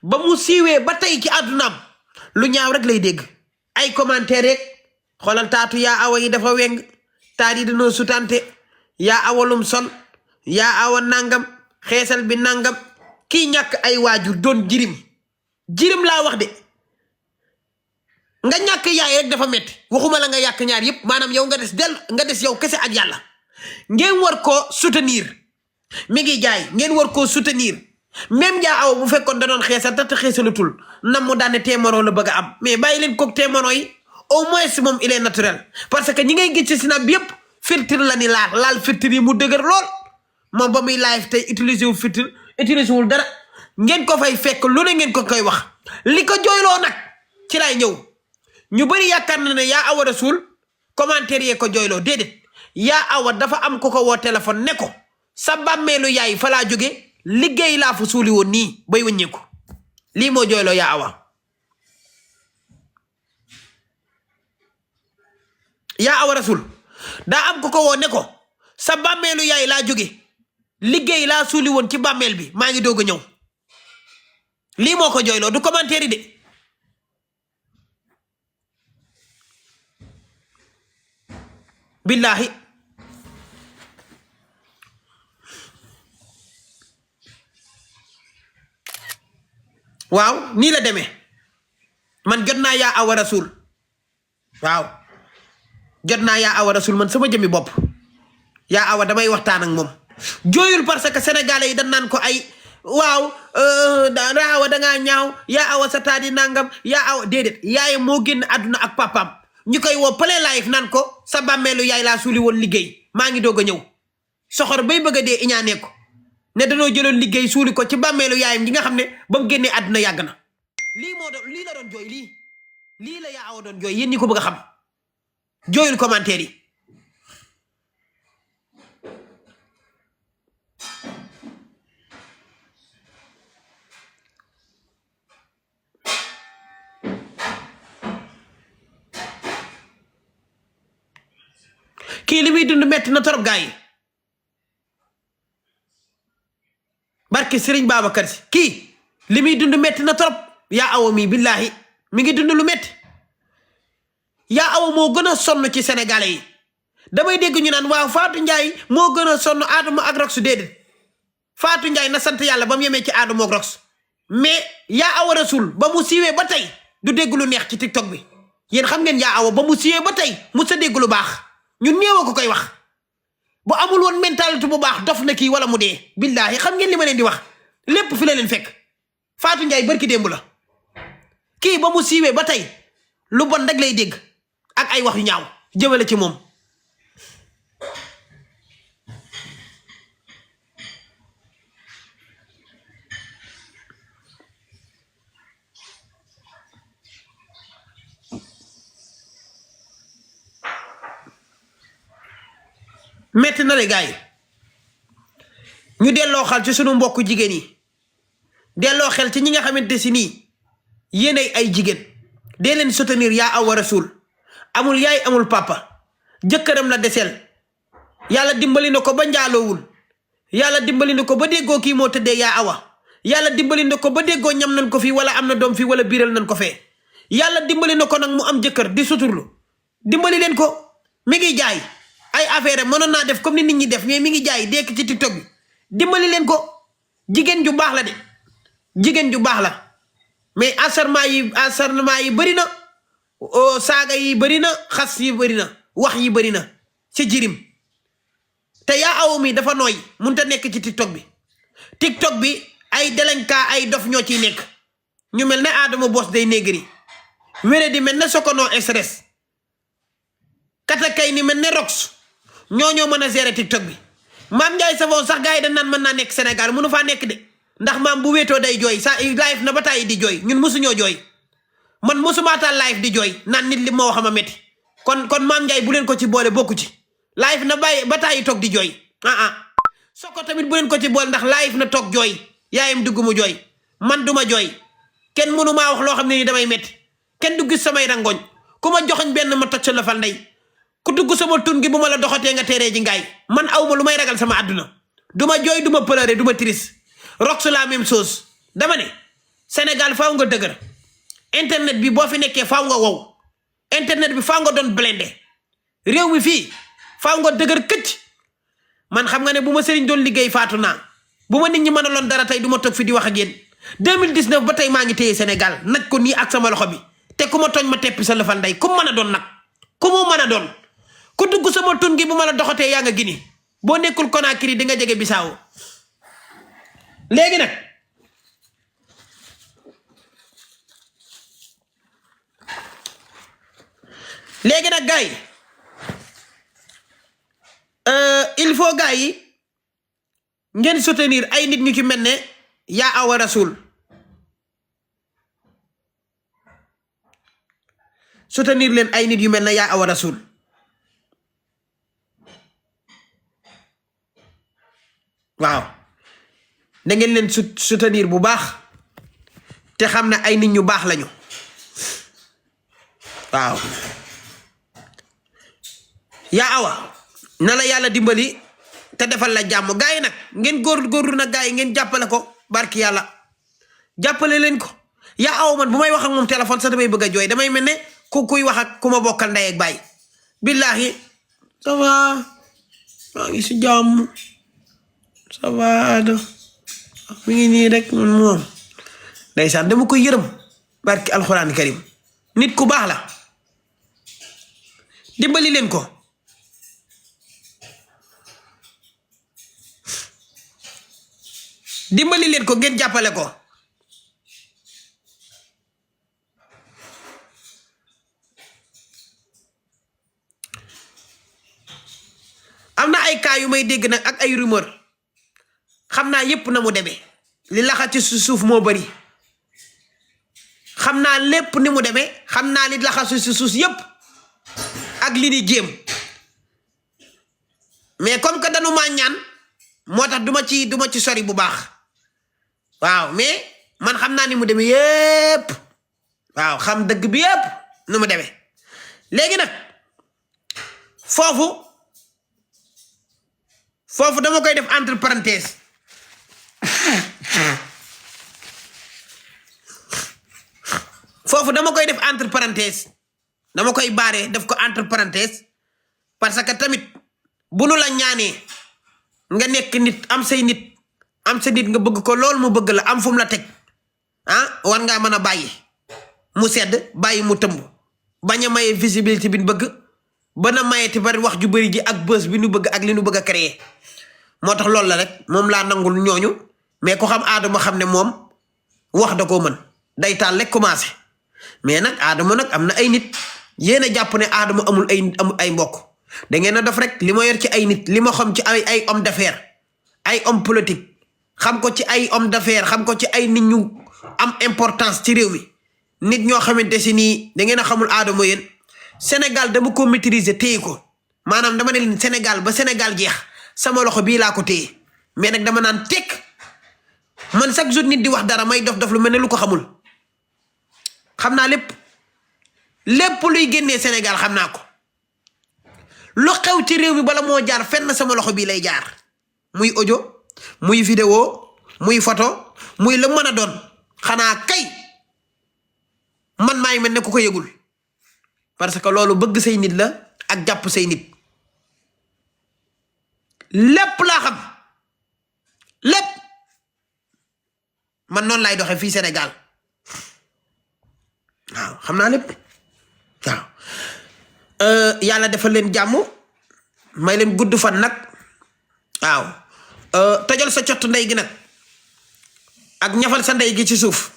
ba mu siiwee ba tey ci àddunaam lu ñaaw rek lay dégg ay commentaire rek xoolal taatu yaa awa yi dafa weng taat yi dañoo sutante yaa awalum sol yaa awa nangam xeesal bi nangam kii ñàkk ay waajur doon jirim laa wax de nga ñàkk yaay rek dafa metti waxuma la nga yàq ñaar yëpp maanaam yow nga des yow kese ak yàlla ngeen war koo soutenir mi ngi jaay ngeen war koo soutenir même jaa aw bu fekkoon da doon xeesal te xeesalutul nam mu daane témono la bëgg a am mais bàyyi leen koog témono yi au moins moom il est naturel parce que ñi ngay gis ci sinab bi yëpp filtre la ni laal filtre yi mu dëgër lool moom ba muy live tey utiliser wu filtre utiliser wul dara ngeen ko fay fekk lu ne ngeen ko koy wax li ko jooyloo nag ci lay ñëw ñu bari yaakaar na ne yaa awa rasul commentaire yee ko jooyloo déedéet yaa awa dafa am ko woo téléphone ne ko sa bàmmeelu yaay fa laa jóge liggéey laa fa suuli woon nii bay wëññeeku lii moo jooyloo yaa awa rasul daa am ko woo ne ko sa bàmmeelu yaay laa jóge liggéey laa suuli woon ci bàmmeel bi maa ngi doog a ñëw lii moo ko jooyloo du commentaire yi de billahi waaw nii la demee man jot naa yaa awa rasul waaw jot naa yaa awa rasul man sama jëmi bopp yaa awa damay waxtaan ak moom jooyul parce que sénégalais yi dañ naan ko ay waaw raawa dangaa ñaaw yaa awa sa taadi nangam yaa awa déedéet yaay moo génn àdduna ak papaam ñu koy woo play live naan ko sa bàmmeelu yaay laa suuli woon liggéey maa ngi doog a ñëw soxor bay bëgg a dee iñaanee ko ne danoo jëloon liggéey suuli ko ci bàmmeelu yaayam gi nga xam ne ba mu génnee àdduna yàgg na lii la doon jooy lii la yaa awa doon jooy yéen ñi ko bëgg a xam jooyul commentaire yi kii li muy dund metti na torop gaa yi barke Serigne Babacar Si kii li muy dund metti na torop yaa awa mi billahi mi ngi dund lu metti yaa awa moo gën a sonn ci sénégalais yi damay dégg ñu naan waaw Fatou Ndiaye moo gën a sonn Adama ak Rox déedéet Fatou Ndiaye na sant yàlla ba mu yemee ci Adama ak Rox mais yaa awa rasul ba mu siiwee ba tey du dégg lu neex ci TikTok bi yéen xam ngeen yaa awa ba mu siiwee ba tey mu sa dégg lu baax ñun néew ko koy wax bu amul woon mentalité bu baax dof na kii wala mu dee billahi xam ngeen li ma leen di wax lépp fi la leen fekk Fatou Ndiaye barki démb la kii ba mu siiwee ba tey lu bon rek lay dégg ak ay wax yu ñaaw jëmale ci moom metti na le gars yi ñu delloo xel ci sunu mbokku jigéen yi delloo xel ci ñi nga xamante si nii yéenay ay jigéen dee leen soutenir yaa awa rasul amul yaay amul papa jëkkëram la deseel yàlla dimbali na ko ba njaaloowul yàlla dimbali na ko ba déggoo kii moo tëddee yaa awa yàlla dimbali na ko ba déggoo ñam nañ ko fii wala am na doom fii wala biiral nañ ko fee yàlla dimbali na ko nag mu am jëkkër di suturlu dimbali leen ko mi ngi jaay ay affaire mënoon naa def comme ni nit ñi def mais mi ngi jaay dekk ci TikTok bi dimbali leen ko jigéen ju baax la de jigéen ju baax la mais acharnement yi bëri na saaga yi bëri na xas yi bëri na wax yi bëri na ci jirim te yaa aw mi dafa nooy mënut a nekk ci TikTok bi ay délinquant ay dof ñoo ciy nekk ñu mel ne Adama Boss day négri wéré di mel ne Sokono stress katakay ni mel ne Rox ñoo mën a gérer TikTok bi Mame Ndiaye Savon sax gars yi dañ naan mën naa nekk Sénégal mënu faa nekk de ndax maam bu wéetoo day jooy sa live na ba tàyyi di jooy ñun mosuñoo jooy man mosuma taal live di jooy naan nit li ma wax ma métti kon Mame Ndiaye bu leen ko ci boole bokku ci live na bàyyi ba tàyyi toog di jooy Soko tamit bu leen ko ci boole ndax live na toog jooy yaayam dugg mu jooy man duma jooy kenn mënu maa wax loo xam ne ni damay métti kenn du gis samay rangoñ ku ma joxoñ benn ma toj sa la fal ndey ku dugg sama tun gi bu ma la doxatee nga teeree ji ngaay man awma lu may ragal sama àdduna duma jooy duma pleurer duma triste Rox la même chose dama ne Sénégal faaw nga dëgër internet bi boo fi nekkee faaw nga wow internet bi faaw nga doon blindé réew mi fii faaw nga dëgër këcc man xam nga ne bu ma sëriñ doon liggéey faatu naa bu ma nit ñi mën a loon dara tey du ma toog fi di wax ak yéen 2019 ba tey maa ngi téye Sénégal naj ko nii ak sama loxo bi te ku ma tooñ ma teppi sa lëfal ndey ku mën a doon nag ku mu mën a doon ku dugg sama tun gi bu ma la doxatee yaa nga gini boo nekkul Conakry di nga jege Bissau léegi nag gars yi il faut gars yi ngeen soutenir ay nit ñu ci mel ne Yaa Awa Rassoul soutenir leen ay nit yu mel ne Yaa Awa Rassoul waaw da ngeen leen soutenir bu baax te xam ne ay nit ñu baax lañu waaw Yaa Awa na la yàlla dimbali te defal la jàmm gars yi nag ngeen góorgóorlu nag gars yi ngeen jàppale ko barki yàlla jàppale leen ko Yaa Awa man bu may wax ak moom téléphone sax damay bëgg a jooy damay mel ne kuy wax ak ku ma bokkal ndey ak baay billahi ça va maa ngi si jàmm ça va mi ngi nii rek man moom ndeysaan dama koy yërëm barki alxuraan karim nit ku baax la dimbali leen ko ngeen jàppale ko am na ay cas yu may dégg nag ak ay rumeur xam naa yépp na mu demee li laxa ci suuf moo bari xam naa lépp ni mu demee xam naa li laxa ci suuf yépp ak li ni jéem mais comme que dañu maa ñaan moo tax duma ci sori bu baax waaw mais man xam naa ni mu demee yépp waaw xam dëgg bi yépp nu mu demee léegi nag foofu dama koy def entre parenthèse dama koy def entre parenthèse dama koy baare def ko entre parenthèse parce que tamit bu nu la ñaanee nga nekk nit am say nit am sa nit nga bëgg ko lool mu bëgg la am fu mu la teg war ngaa mën a bàyyi mu sedd bàyyi mu tëmb bañ a maye visibilité bi nu bëgg ba na maye ti bari wax ju bëri ji ak bës bi nu bëgg ak li nu bëgg a créer moo tax loolu la rek moom laa nangul ñooñu mais ku xam Adama xam ne moom wax da koo mën day taal rek commencé mais nag Adama nag am na ay nit yéen a jàpp ne Adama amul ay mbokk da ngeen a def rek li ma yor ci ay nit li ma xam ci ay homme d'affaires ay homme politique xam ko ci ay homme d'affaires xam ko ci ay nit ñu am importance ci réew mi nit ñoo xamante si nii da ngeen a xamul Adama yéen Sénégal dama ko maîtriser téye ko maanaam dama ne leen Sénégal ba Sénégal jeex sama loxo bii laa ko téye mais nag dama naan tekk man chaque jour nit di wax dara may dof lu mel ne lu ko xamul xam naa lépp luy génnee Sénégal xam naa ko lu xew ci réew mi bala moo jaar fenn sama loxo bii lay jaar muy audio muy vidéo muy photo muy la mën a doon xanaa kay man maay mel ne ku ko yëgul parce que loolu bëgg say nit la ak jàpp say nit lépp laa xam lépp man noonu lay doxee fii Sénégal waaw xam naa lépp waaw yàlla defal leen jàmm may leen gudd fan nag waaw tojal sa cott ndey gi nag ak ñafal sa ndey gi ci suuf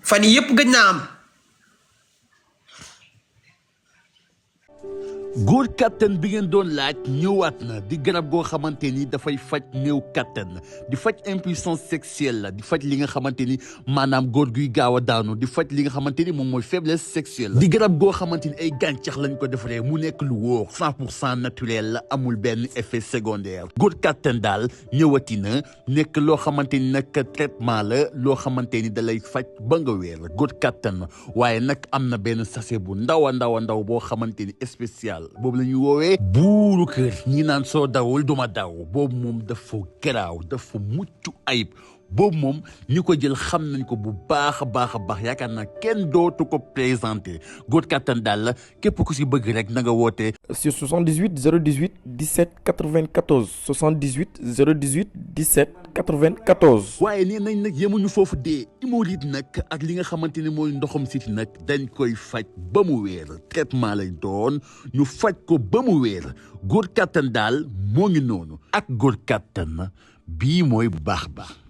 fan yi yëpp gëj naa am góor kattan bi ngeen doon laaj ñëwaat na di garab goo xamante ni dafay faj néew kattan di faj impuissance sexuelle di faj li nga xamante ni maanaam góor guy gaaw a daanu di faj li nga xamante ni moom mooy faiblesse sexuelle di garab goo xamante ni ay gàncax lañ ko defaree mu nekk lu wóor 100% naturel la amul benn effet secondaire góor kattan daal ñëwati na nekk loo xamante ni nag traitement la loo xamante ni da lay faj ba nga wér góor kattan waaye nag am na benn sachet bu ndaw a ndaw boo xamante ni spécial boobu la ñuy woowee buuru kër ñi naan soo dawul duma daw boobu moom dafa garaaw dafa mucc ayib boobu moom ñi ko jël xam nañ ko bu baax a baax yaakaar naa kenn dootu ko présenté góor kattan daal la képp ku si bëgg rek na nga wootee sur 78 018 17 94 78 018 17 94. waaye nee nañ nag yemuñu foofu dee hémorroïde nag ak li nga xamante ne mooy ndoxam siti nag dañ koy faj ba mu wéer traitement lay doon ñu faj ko ba mu wéer góor kattan daal moo ngi noonu ak góor kattan bii mooy baax